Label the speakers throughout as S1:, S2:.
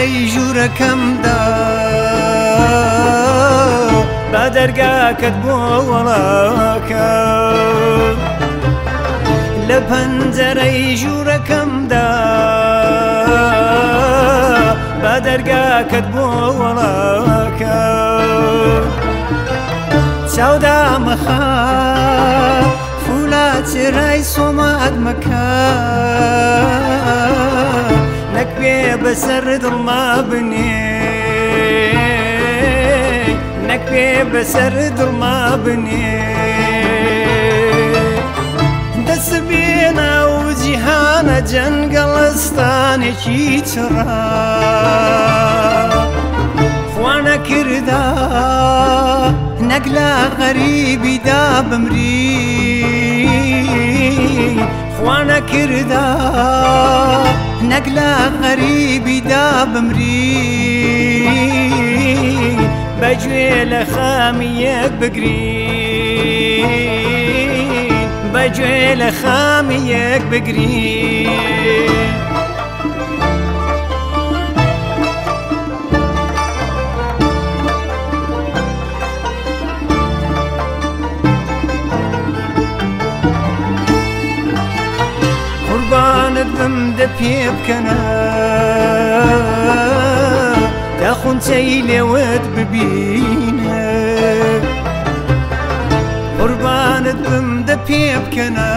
S1: پەنجەرەی ژوورەکەمدا با دەرگاکەت بۆ وەڵاکە لە پەنجەرەی ژوورەکەمدا با دەرگاکەت بۆ وەڵاکە چاودا مەخە فولا چرای سۆمات مەکە نەکوێ بەسەر دڵما بنێ نەکوێ بەسەر دڵما بنێ دەست بێنە و جیهانە جەنگەڵستانێکی چڕا خوا نەکردا نەک لە غەریبیدا بمری خوا نەکردا نەک لە غەریبیدا بمری بەگوێ لە خامیەک بگرین بەگوێ لە خامیەک بگرین قوربانت بم دە پێ بکەنە تا خونچەی لێوت ببینە قوربانت بم دە پێ بکەنە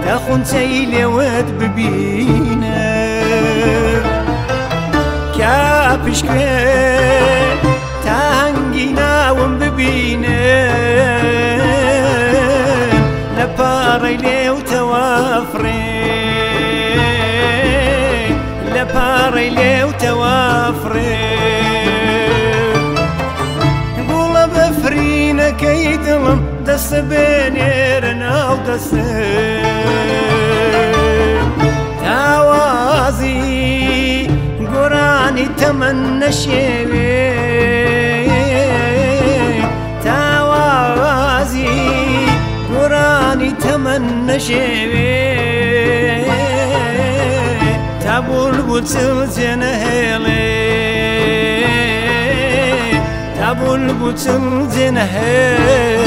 S1: تا خونچەی لێوت ببینە کا پشکوێ تا هەنگی ناوم ببینە لە پاڕەی لێو تەوافڕێ لە پاڕەی لێو تەوافڕێ گوڵە بەفرینەکەی دڵم دەستە بێنێرە ناو دەستێ تاوازی گۆرانی تەمەن نەشێوێ تاوازی گۆرانی تەمەن نەشێوێ تا بولبول چڵ جێنەهێڵێ تا بولبول چڵ جێنەهێڵێ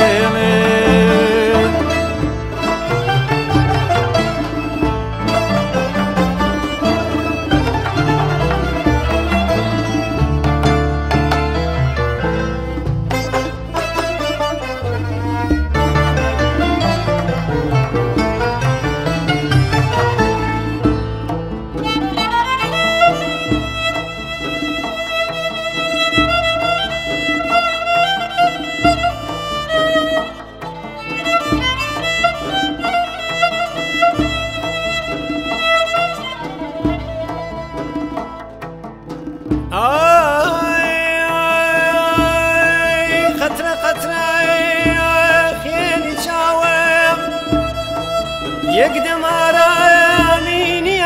S1: يقدم اراميني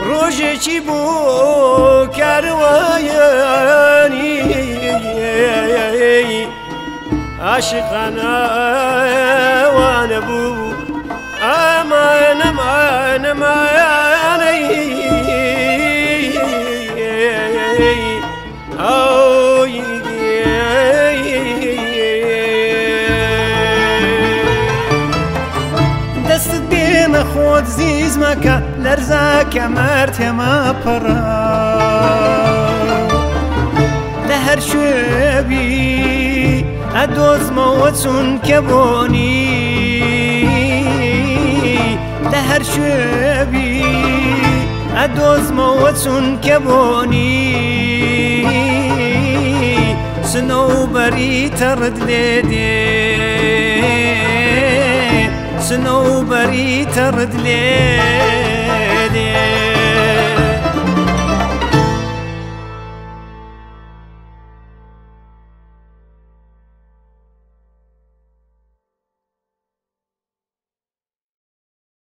S1: روجي بو كارواني عاشق انا وانا بو امان امان امان دەستت بێنە خۆت زیز مەکە لەرزاکە مەرتێمە پڕە لە هەر شوێبی ئەدۆزمەوە چونکە بۆنی لە هەر شوێبی ئەدۆزمەوە چونکە بۆنی سنەوبەری تەڕت لێ دێ سنەوبەری تەڕت لێ